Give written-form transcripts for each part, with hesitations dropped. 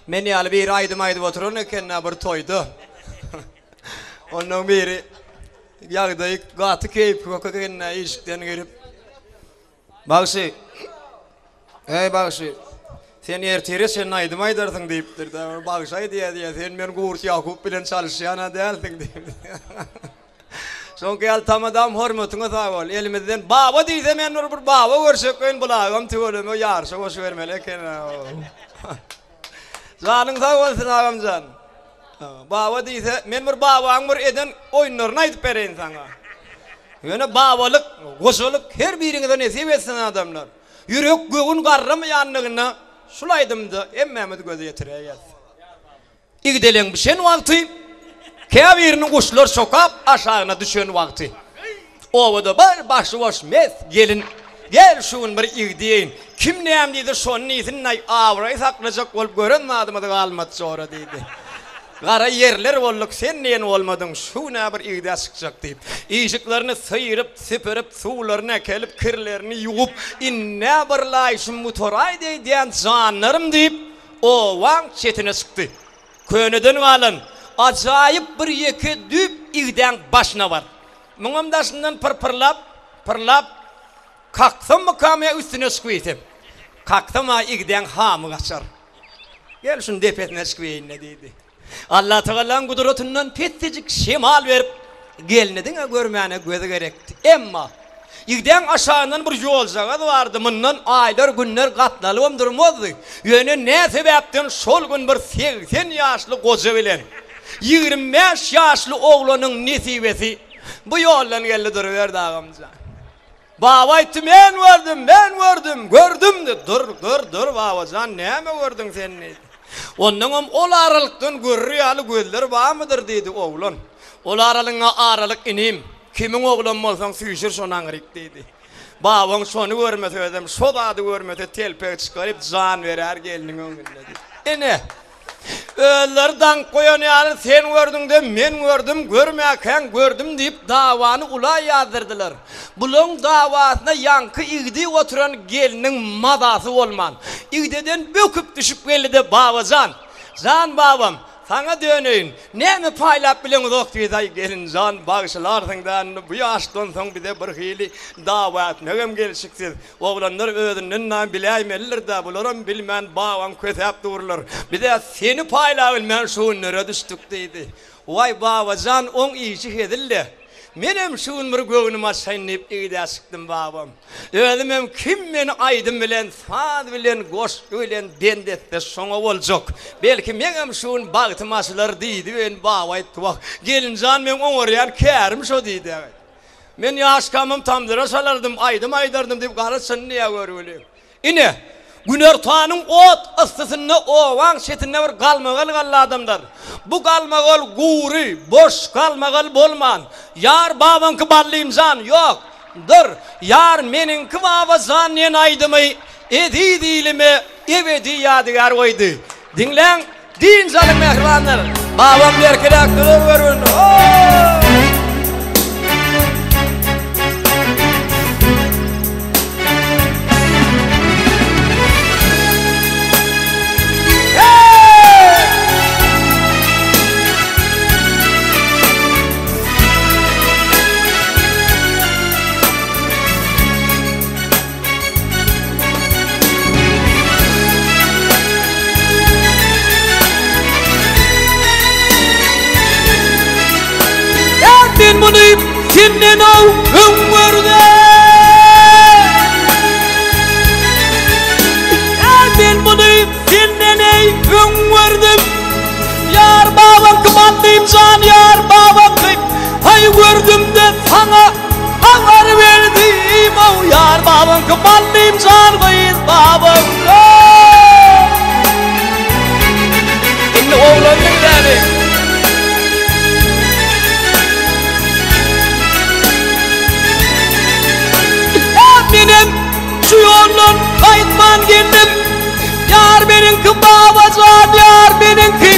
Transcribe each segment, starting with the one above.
Men ýaly biri aýdym aýdyp oturan eken-dä bir toýda. Onnoň biri ýagdaýy gaty keýpi kök eken-dä işikden girip. Bagşy, eý bagşy, sen ertire çenli aýdym aýdarsyň diýipdir-dä. Bagşy aýdýar diýýär, sen men Gurt Ýakup bilen çalyşýan-a dälsiň diýip. Şoňky ýaly tamadam hormatyňa sag bol. Elimizden baba diýse men bir bir baba görşek welin bulagam tüweleme ýaryşa goşubermeli eken. Janyň sag bolsun agamjan. Baba diýse men bir babaň bir eden oýunlaryny aýdyp bereýin saňa. Ýöne babalyk, gojalyk her biriňize nesip etsin adamlar. Ýürek göwün garramaýanlygyna şul aýdymda hemmämiz göz ýetiräýäs. Igdeleň bişen wagty, käbirini guşlar çokap aşagyna düşen wagty. Obada bir başy boş mes gelin, Gel şu gün bir igdiýeýin, kim näme diýse şony diýsin-aý, abraý saklajak bolup gören zadymyz galmady jora diýdi. Gara ýerler bolduk, sen diýen bolmadyň, şu gün-ä bir igdä çykjak diýip, işiklerini syryp, süpürip, suwlaryny äkelip, kirlerini ýuwup, ind-ä bir laýşym gutaraýdy öýdýän janlarym diýip, Obaň çetine çykdy. Köneden galan ajaýyp bir ýeke düýp igdäň başyna bar. Muňam daşyndan pyr-pyrlap, pyrlap, kaksammykam ýa üstüne çykybeýsem. Kaksam-a igdäň hamy gaçar. Gel şuny depesine çykybeýin-le diýdi. Allatagalaň gudratyndan pessejik şemal berip, gelni diňe görmäne gözi gerekdi. Emma, igdäň aşagyndan bir ýoljagaz bardy, mundan aýlar, günler gatnalybam durmazdy. Ýöne nä sebäpden şol gün bir 80 ýaşly goja bilen 25 ýaşly oglanyň nesibesi bu ýoldan geldi duruberdi agamjan. Baba aýtdy, Men gördüm, men gördüm, gördüm diýdi. Dur, dur, dur, baba jan, näme gördüň sen diýdi. Onnoňam ol aralykdan görür ýaly gözler barmydyr diýdi oglan. Ol aralygyň-a aralyk inim, kimiň oglan bolsaň süýşür şony aňryk diýdi. Babaň şony görmese özem şo zady görmese telpek çykaryp jan berer gelniň öňünde diýdi. Ine, Özleri daňyp goýan ýaly sen gördüň-de men gördüm, görmäkäň gördüm diýip dawany ula ýazdyrdylar. Bulaň dawasyna ýaňky igdi oturan gelniň mazasy bolman, igdeden böküp düşüp geldi-de Babajan, jan babam, saňa döneýin, näme paýlap bileňizok diýdi, aý gelinjan bagyşlarsyň-da indi bu ýaşdan soň bize birhili dawa etmegem gelşiksiz. Oglanlar özünden name biläýmelidir-dä, bularam bilmän babaň kösäp durlar. Biz-ä seni paýlabilmän şu günlere düşdük diýdi. Waý, babajan, oň işi hezil-le. Menem şu gün bir göwnüm açaýyn diýip igdä çykdym, babam. Özümem kim meni aýdym bilen, saz bilen, goşgy bilen bent etse şoňa boljak. Belki meňem şu gün bagtym açylar diýdi welin baba aýtdy, Wah, gelinjan meň oňarýan kärim şo diýdi. Men ýaşkamam tamdyra çalardym, aýdym aýdardym diýip gara çyn diýýär görgüli. Ine, günortanyň ot yssysynda obaň çetinde bir galmagal galdy adamlar. Bu galmagal gury, boş galmagal bolman, Ýar babaňky Ballymjan, ýok, dur, Ýar meniňki Babajan diýen aýdymy eziz ilime ebedi ýadygär goýdy. Diňläň, dynç alyň mähribanlar. Babam berkiräk durar görgün. Men muny senden ow öň gördüm. Men muny senden ey öň gördüm. Ýar babaňky Ballym jan ýar babaňky Haý gördüm-de saňa habar berdim-ow Ýar babaňky Ballym jan gyz babaňky Indi oglan diňläliň. Menem şu ýoldan gaýtman geldim. Ýar meniňki Babajan ýar meniňki.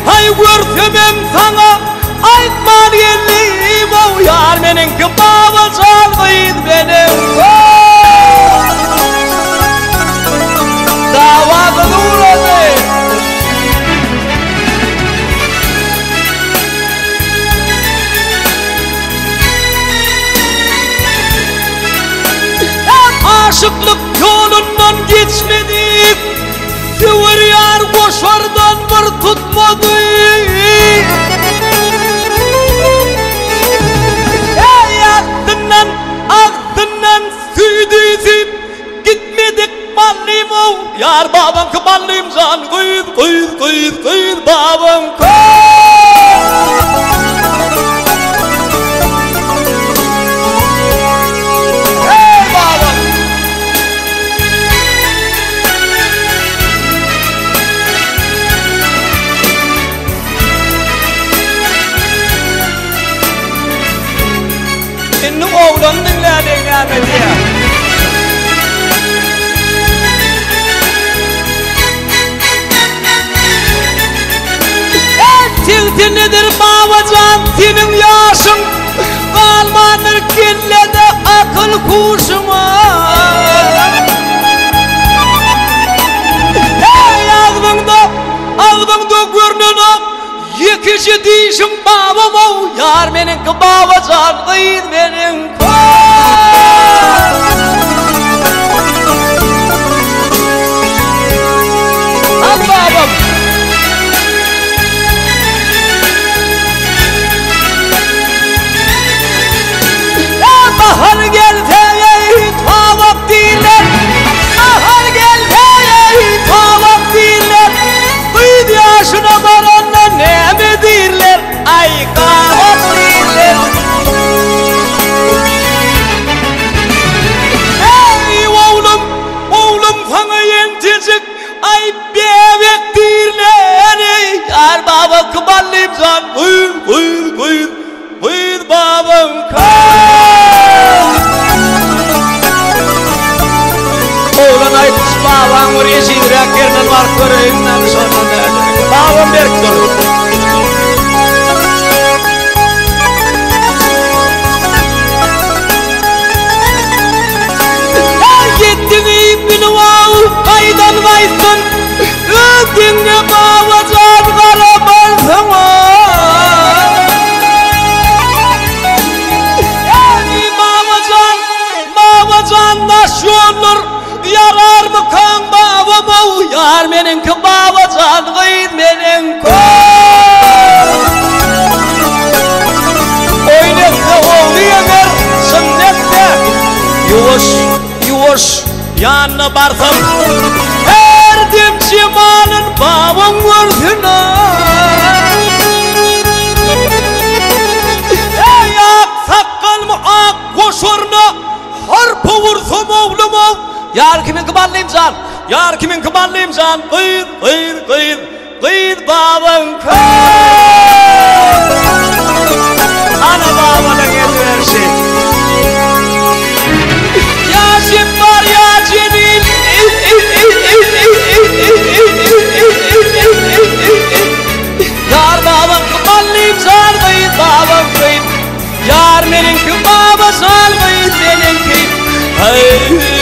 Haý görsemem saňa aýtman geldim-ow. Ýar meniňki Babajan gyz meniňki. Dawa gyzyp ugrady. goşardan bir tutmady. Eý, agzyndan, agzyndan süýdi süýüp gitmedik ballym-ow, ýar babaňky ballym jan, gyz, gyz, gyz, gyz babaňky. Eý, babam! Indi oglany diňläliň näme diýýär. Segsenedir babajan seniň ýaşyň Galmandyr kellede akyl huşuň Eý agzyňda agzyňda görnenok Ýekeje dişiň babam-ow, ýar meniňki babajan, gyz meniňki. Al babam. Bahar gelse ey towak diýrler, Bahar gelse ey towak diýrler, Gyz ýaşyna baranda näme diýrler, Aý gabak diýrler. Eý oglum, oglum saňa entejik, Aý bäbek diýrler, eý ýar babaňky ballym jan, Gyz, gyz, gyz. Gyz babaňka. Oglan aýtmyş babaň bir ejizräk ýerinden baryp göreýin näme şondan näme. Babam berk dur. Ýetdiňi bilip-aw gaýdan gaýtdyn. Öz deňňe babajan garamarsyň-a. Eý, babajan, babajan daş ýollar ýararmykaň babam-ow, ýar meniňki babajan, gyz meniňki. Oýun etse ogly ýeňer, çyn etse. Ýuwaş, ýuwaş. Ýanyna barsam, her dem jemalyn babaň görsün-ä. Eý, ak sakgalmy ak goşaryna harpa ursam oglum-ow. Ýar kimiňki ballym jan, ýar kimiňki ballym jan, gyz, gyz, gyz. Gyz babaňky. Ana babanyň ediberşi. Ýa Jepbar ýa Jelil. Ýar babaňky ballym jan gyz babaňky. Ýar meniňki baba jan gyz meniňki. Heý.